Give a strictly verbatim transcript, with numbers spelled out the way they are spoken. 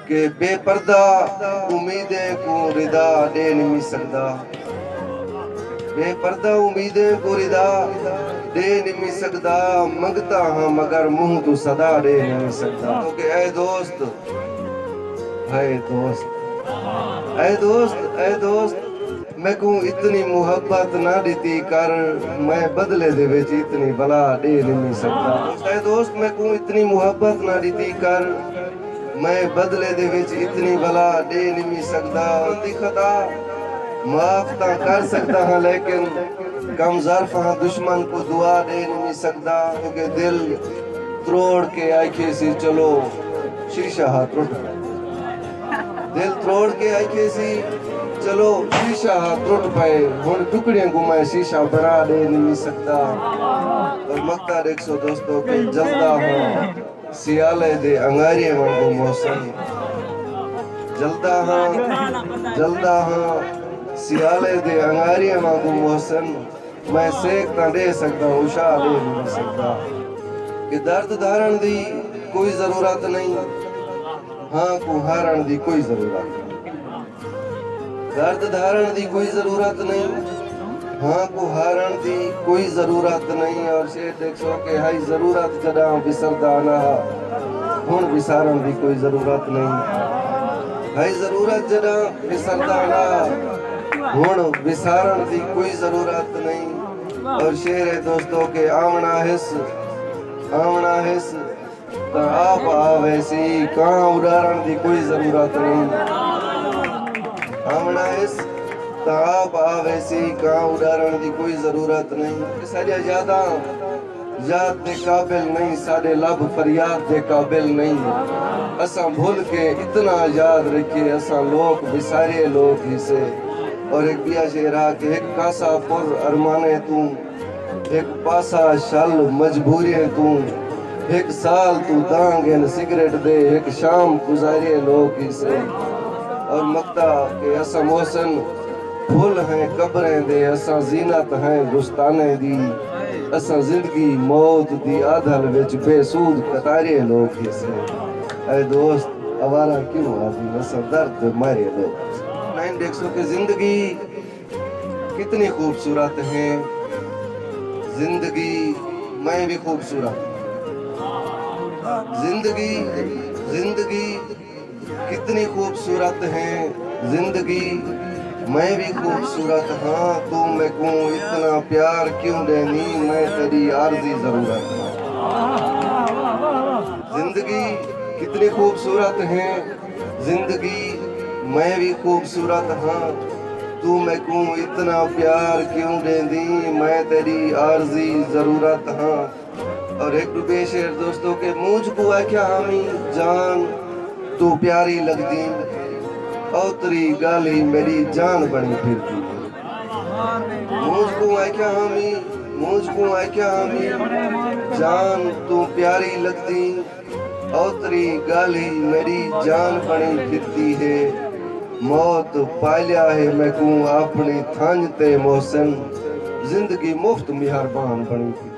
کہ بے پردہ امیدیں کوں ردا ݙے نمی سڳدا۔ بے پردہ امیدیں کوں ردا ݙے نمی سڳدا، منگتا ہاں مگر منہ توں صدا ݙے نمی سڳدا۔ کیونکہ اے دوست، اے دوست، اے دوست، اے دوست، میکوں اتنی محبت نہ ݙتی کر، میں بدلے دے وچ اتنی بلا ݙے نمی سڳدا۔ اے دوست، میکوں اتنی محبت نہ ݙتی کر، میں بدلے دے وچ اتنی بلا ݙے نمی سڳدا۔ بندی خطا معاف تاں کر سڳدا ہاں، لیکن کم ظرف ہاں، دشمن کوں دعا ݙے نمی سڳدا۔ کیونکہ دل تروڑ کے آکھیسی، چلو شیشہ ہا ٹرٹ پئے۔ دل تروڑ کے آکھیسی، چلو شیشہ ہا ٹرٹ پئے، ہݨ ٹکڑیاں کوں میں شیشہ بݨا ݙے نمی سڳدا۔ اور مقطع ݙیکھسو دوستو کہ جلدا ہاں سیالے دے انگاریاں وانگوں محسن، جلدا ہاں، جلدا ہاں سیالے دے انگاریاں وانگوں محسن، میں سیک تاں ݙے سڳدا، اشا ݙے نمی سڳدا۔ کہ درد دھارݨ دی کوئی ضرورت نہیں، ہاں کوں ہارݨ دی کوئی ضرورت نہیں۔ درد دھارݨ دی کوئی ضرورت نہیں، ہاں کوں ہارݨ دی کوئی ضرورت نہیں۔ اور شعر ݙیکھسو کہ ہئی ضرورت جݙاں وسردا نہ ہا، ہݨ وسارݨ دی کوئی ضرورت نہیں۔ ہئی ضرورت جݙاں وسردا نہ ہا، ہݨ وسارݨ دی کوئی ضرورت نہیں۔ اور شعر ہے دوستو کہ آوݨا ہس، آوݨا ہس تاں آپ آ ویسی، کاں اݙارݨ دی کوئی ضرورت نہیں۔ آوݨا ہس تاں آپ آ ویسی، کاں اݙارݨ دی کوئی ضرورت نہیں۔ ساݙیاں یاداں یاد دے قابل نہیں، ساݙے لب فریاد دے قابل نہیں۔ اساں بھل کے اتنا یاد رکھیے، اساں لوک وسارے لوک ہیسے۔ اور ہک ٻیا شعر آ کہ ہک کاسا پر ارمانے توں، ہک پاسا شل مجبوریاں توں، ہک سال توں داں گھن سگریٹ دے، ہک شام گزاریے لوک ہیسے۔ اور مقطع کہ اساں محسن پھل ہیں قبریں دے، اساں زینت ہیں گستانیں دی، اساں زندگی موت دی آدھل وچ بے سود قطاریے لوک ہیسے۔ اے دوست، آوارہ کیوں آدھی، اساں درد دے مارے لوک۔ نائن ݙیکھسو کہ زندگی کتنی خوبصورت ہے، زندگی میں بھی خوبصورت، زندگی، زندگی کتنی خوبصورت ہے، زندگی میں بھی خوبصورت ہاں، تو میکوں اتنا پیار کیوں ݙیندی، میں تیݙی عارضی ضرورت ہاں۔ زندگی کتنی خوبصورت ہے، زندگی میں بھی خوبصورت ہاں، تو میکوں اتنا پیار کیوں ݙیندی، میں تیݙی عارضی ضرورت ہاں۔ اور ہک ݙو ٻئے شعر دوستو کہ مونجھ کوں آکھیا ہامی جان توں پیاری لڳدی، اوتری ڳالھی میݙی جان بݨی پھردی۔ مونجھ کوں آکھیا ہامی، مونجھ کوں آکھیا ہامی جان توں پیاری لڳدی، اوتری ڳالھی میݙی جان بݨی پھردی ہے۔ موت پالیا ہے میکوں اپݨی تھنڄ تے محسن، زندگی مفت مہربان بݨی پھردی۔